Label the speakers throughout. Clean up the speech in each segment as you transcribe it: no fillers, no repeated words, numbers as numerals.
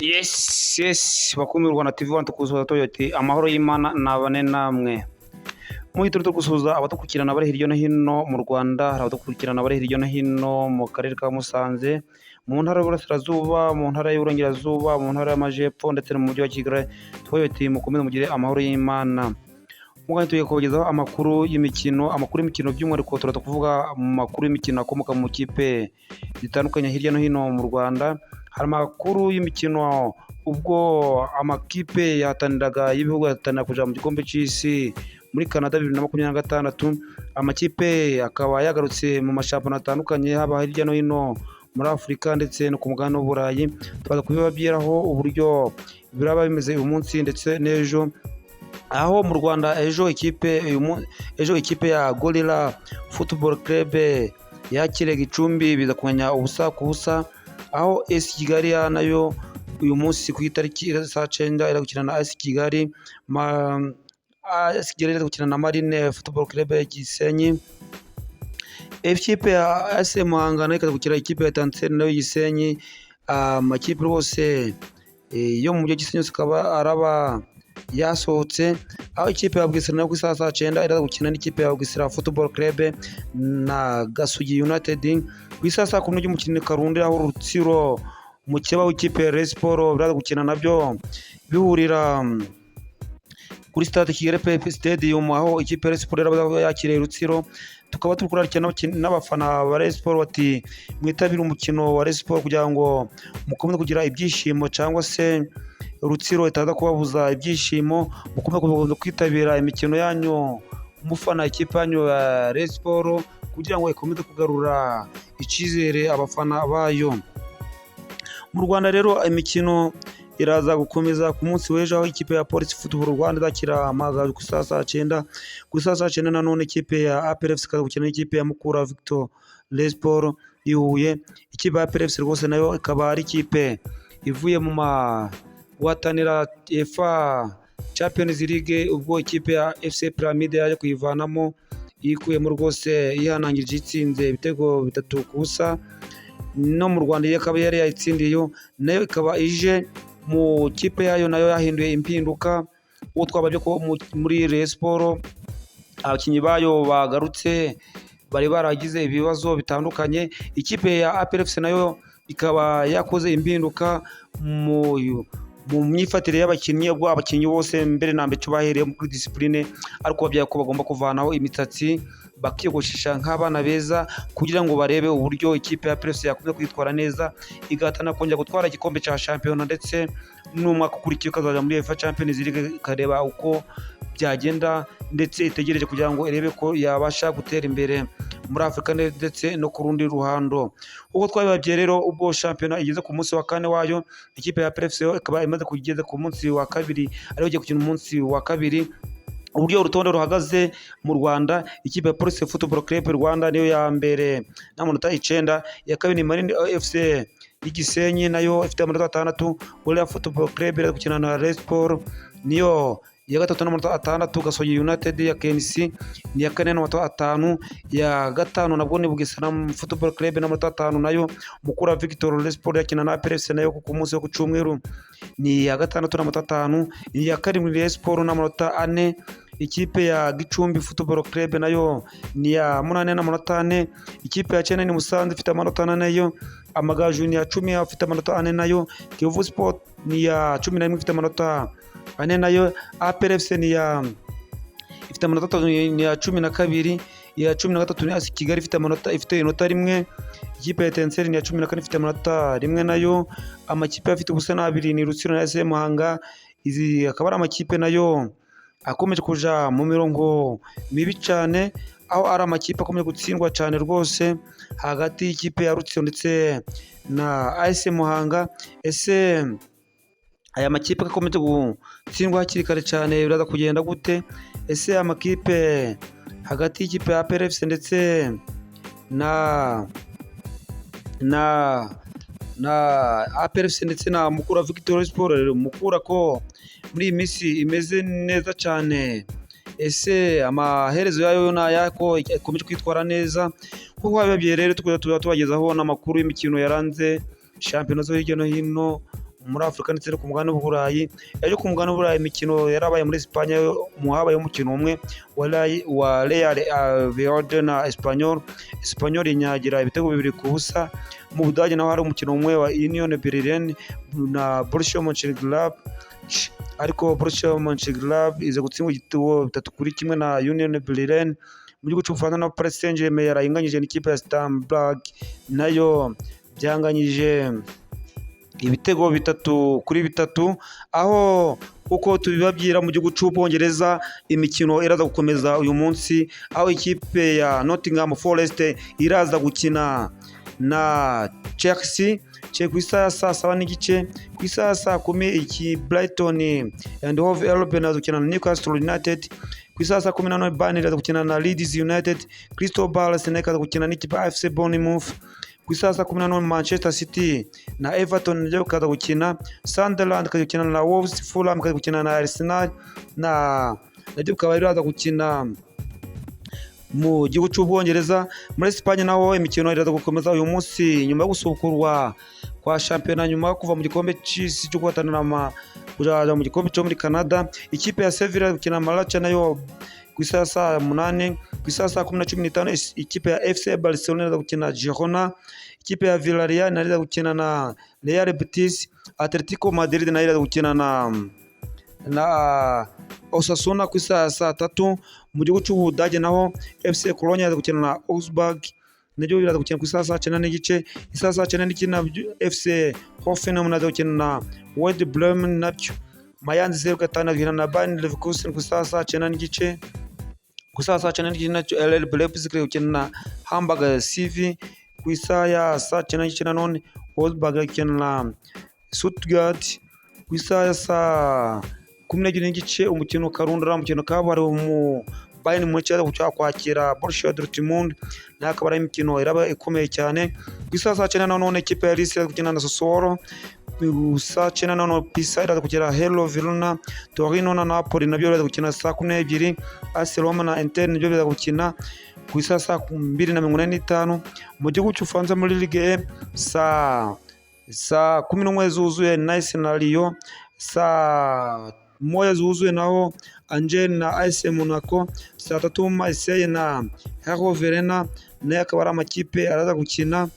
Speaker 1: Yes, bakunzi b'u Rwanda TV One, tukusuhuza tugira ati amahoro y'Imana nabane namwe. Mu turi gusuhuza abadukurikirana bari hirya no hino mu Rwanda, hari abadukurikirana bari hirya no hino mu karere ka Musanze, mu ntara y'Uburasirazuba, mu ntara y'Uburengerazuba, mu ntara y'Amajyepfo ndetse no mu mujyi wa Kigali. Tubaye ati mukomeze mugire amahoro y'Imana. Mugani tugiye kubagezaho amakuru y'imikino, amakuru y'imikino by'umwihariko turaza kuvuga mu makuru y'imikino akomoka mu kipe zitandukanye hirya no hino mu Rwanda. Hari amakuru y'imikino ubwo amakipe yahataniraga y'ibihugu yahatanira kujya mu gikombe cy'isi muri Canada 2026, amakipe akaba yagarutse mu mashampiyona atandukanye haba hirya no hino muri Afurika ndetse no ku mugabane w'Uburayi. Tubaza kubibabwiraho uburyo biraba bimeze uyu munsi ndetse n'ejo, aho mu Rwanda ejo ikipe ya Gorilla Football Club yakiriye Gicumbi biza kumenya 0-0, aho AS Kigali nayo uyu munsi ku itariki saa cyenda iri gukina na AS Kigali, AS Kigali iri gukina na Marine Football Club ya Gisenyi. Ikipe ya AS Muhanga nayo ikaza gukina ikipe ya Etincelles nayo Gisenyi. Amakipe rwose yo mu mujyi wa Gisenyi yose akaba araba yasohotse, aho ikipe ya Bugesera nayo ku isaha saa cyenda iraza gukina n'ikipe ya Bugesera Football Club na Gasogi United. Ku isaha saa kumi n'imwe Karundi, aho Rutsiro umukeba w'ikipe ya Rayon Sports biraza gukina nabyo bihurira kuri stade Kigali Pele Stadium, aho ikipe ya Rayon Sports iraba yakiriye Rutsiro. Tukaba turi kurarikira n'abafana ba Rayon Sports bati mwitabire umukino wa Rayon Sports kugira ngo mukomeze kugira ibyishimo, cyangwa se Rutsiro itaza kubabuza ibyishimo. Mukomeze kwitabira imikino yanyu mufana ikipe yanyu ya Rayon Sports kugira ngo ikomeze kugarura icyizere abafana bayo. Mu Rwanda rero imikino iraza gukomeza ku munsi w'ejo, aho ikipe ya Police Football Rwanda izakira Amagaju ku isaha saa cyenda. Ku isaha saa cyenda nanone ikipe ya APR FC ikaza gukina n'ikipe ya Mukura Victory Sport i Huye. Ikipe ya APR FC rwose nayo ikaba ari ikipe ivuye mu ma guhatanira UEFA Champions League, ubwo ikipe ya FC Pyramide yaje kuyivanamo yikuyemo rwose, yihanangirije itsinze ibitego 3-0. No mu Rwanda iyo akaba yari yayitsindiye, nayo ikaba ije mu kipe yayo nayo yahinduye impinduka. Uwo twababye ko muri Rayon Sports abakinnyi bayo bagarutse bari baragize ibibazo bitandukanye, ikipe ya APR FC nayo ikaba yakoze impinduka mu myifatire y'abakinnyi, ubwo abakinnyi bose mbere na mbere icyo bahereye kuri discipline, ariko babyaye ko bagomba kuvanaho imisatsi bakiyogoshesha nk'abana beza, kugira ngo barebe uburyo ikipe ya APR FC yakomeza kwitwara neza, igahatana kongera gutwara igikombe cya shampiyona, ndetse n'umwaka ukurikiye ukazajya muri UEFA Champions League, ikareba uko byagenda, ndetse itegereje kugira ngo irebe ko yabasha gutera imbere muri Afurika ndetse no ku rundi ruhando. Uko twabibabwiye rero, ubwo shampiyona igeze ku munsi wa kane wayo, ikipe ya APR FC ikaba imaze kugeza ku munsi wa kabiri, ariho igiye gukina umunsi wa kabiri. Uburyo urutonde ruhagaze mu Rwanda, ikipe ya Police Football Club Rwanda niyo ya mbere n'amanota 9, iya kabiri ni Marine FC y'igisenyi nayo ifite amanota 6, Gorilla Football Club iri gukina na Rayon Sports niyo iya gatatu n'amanota 6, Gasogi United ya KNC ni iya kane n'amanota 5, iya gatanu nabwo ni Bugesera Football Club n'amanota 5 nayo, Mukura Victory Sport yakina na APR FC nayo ku munsi wo ku cyumweru ni iya gatandatu n'amanota 5, iya karindwi Rayon Sports n'amanota 4, ikipe ya Gicumbi Football Club nayo ni iya munani n'amanota 4, ikipe ya cyenda ni Musanze ifite amanota 4 nayo, Amagaju ni iya 10 afite amanota 4 nayo, Kiyovu Sport ni iya 11 ifite amanota 4 nayo, APR FC ni iya ifite amanota 3 ni iya 12, iya 13 ni AS Kigali ifite amanota, ifite inota 1, ikipe ya Etincelles ni iya 14 ifite amanota 1 nayo. Amakipe afite ubusa n'abiri ni Rutsiro na AS Muhanga. Izi akaba ari amakipe nayo akomeje kuja mu mirongo mibi cyane, aho ari amakipe akomeje gutsindwa cyane rwose hagati y'ikipe ya Rutsiro ndetse na AS Muhanga. Ese aya makipe akomeje gutsindwa hakiri kare cyane biraza kugenda gute? Ese amakipe hagati y'ikipe ya APR FC ndetse na APR FC ndetse na Mukura Victory Sport, Mukura ko muri iyi minsi imeze neza cyane, ese amaherezo yayo ni aya ko ikomeje kwitwara neza? Kuko wabibabwiye rero, tukajya tuba tubagezaho n'amakuru y'imikino yaranze shampiyona zo hirya no hino. Muri Afurika ndetse no ku mugabane w'Uburayi. Ejo ku mugabane w'Uburayi imikino yarabaye muri Espagne, habayeho umukino umwe wa Real Oviedo na Espanyol. Espanyol inyagira ibitego 2-0. Mu Budage naho hari umukino umwe wa Union Berlin na Borussia Mönchengladbach, ariko Borussia Mönchengladbach iza gutsindwa igitego 3-1 na Union Berlin. Mu gihugu cy'Ubufaransa na Paris Saint-Germain yarayinganyije n'ikipe ya Strasbourg, nayo byanganyije ibitego 3-3. Aho uko tubibabwira, mu gihugu cy'Ubwongereza imikino iraza gukomeza uyu munsi, aho ikipe ya Nottingham Forest iraza gukina na Chelsea ku isaha ya saa 7:30. Ku isaha ya saa 10 iki Brighton and Hove Albion iraza gukina na Newcastle United. Ku isaha ya saa 10 na none Burnley iraza gukina na Leeds United. Crystal Palace nayo ikaza gukina n'ikipe ya AFC Bournemouth. Ku isaha ya saa 10 na none Manchester City na Everton nabyo bikaza gukina. Sunderland ikaza gukina na Wolves. Fulham ikaza gukina na Arsenal, na nabyo bikaba biraza gukina mu gihugu cy'Ubwongereza. Muri Espagne naho imikino iraza gukomeza uyu munsi nyuma yo gusubukurwa kwa shampiyona, nyuma yo kuva mu gikombe cy'isi cyo guhatanira kujya mu gikombe cyo muri Canada. Ikipe ya Sevilla gukina Malaca nayo ku isaha ya saa 8. Ku isaha ya saa 10:15 ikipe ya FC Barcelona iraza gukina Girona. Ikipe ya Villarreal nayo iraza gukina na Real Betis. Atletico Madrid nayo iraza gukina na Osasuna ku isaha ya saa 3. Mu gihugu cy'Ubudage naho FC Cologne iraza gukina na Augsburg, nabyo biraza gukina ku isaha ya saa 9:30. Isaha ya saa 9:30 nabyo FC Hoffenheim nazo gukina na Werder Bremen nabyo. Mainz 05 gukina na Bayer Leverkusen ku isaha ya saa 9:30. Ku isaha ya saa 9:30 nacyo RB Leipzig gukina na Hamburg SV. Ku isaha ya saa 9:30 nanone Wolfsburg gukina na Stuttgart. Ku isaha ya saa 12:30 umukino karundura, umukino kabuhariwe mu Bayern Munich cyo kwakira Borussia Dortmund, nayo akaba ari imikino iraba ikomeye cyane. Ku isaha saa 9 nanone ikipe ya Lecce gukina na Sassuolo. Saa 9 nanone Pisa iraza gukina Hello Verona. Torino na Napoli nabyo biraza gukina saa 12. AS Roma na Inter nabyo biraza gukina ku isaha saa 2:45. Mu gihugu cy'Ubufaransa muri Ligue 1, saa 11 zuzuye Nice na Lyon. Saa 1 zuzuye naho Angers na AS Monaco. Saa 3 Marseille na Hello Verena, nayo akaba ari amakipe araza gukina.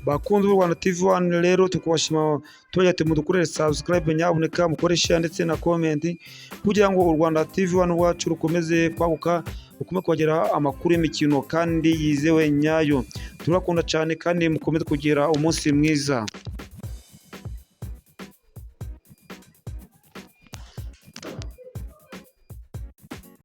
Speaker 1: Bakunzi b'u Rwanda TV 1 rero, tukubashima, tubagira ati mudukorere subscribe nyabuneka, mukore share ndetse na comment kugira ngo u Rwanda TV 1 rwacu rukomeze kwaguka, rukomeze kubageraho amakuru y'imikino kandi yizewe nyayo. Turakunda cyane kandi mukomeze kugira umunsi mwiza.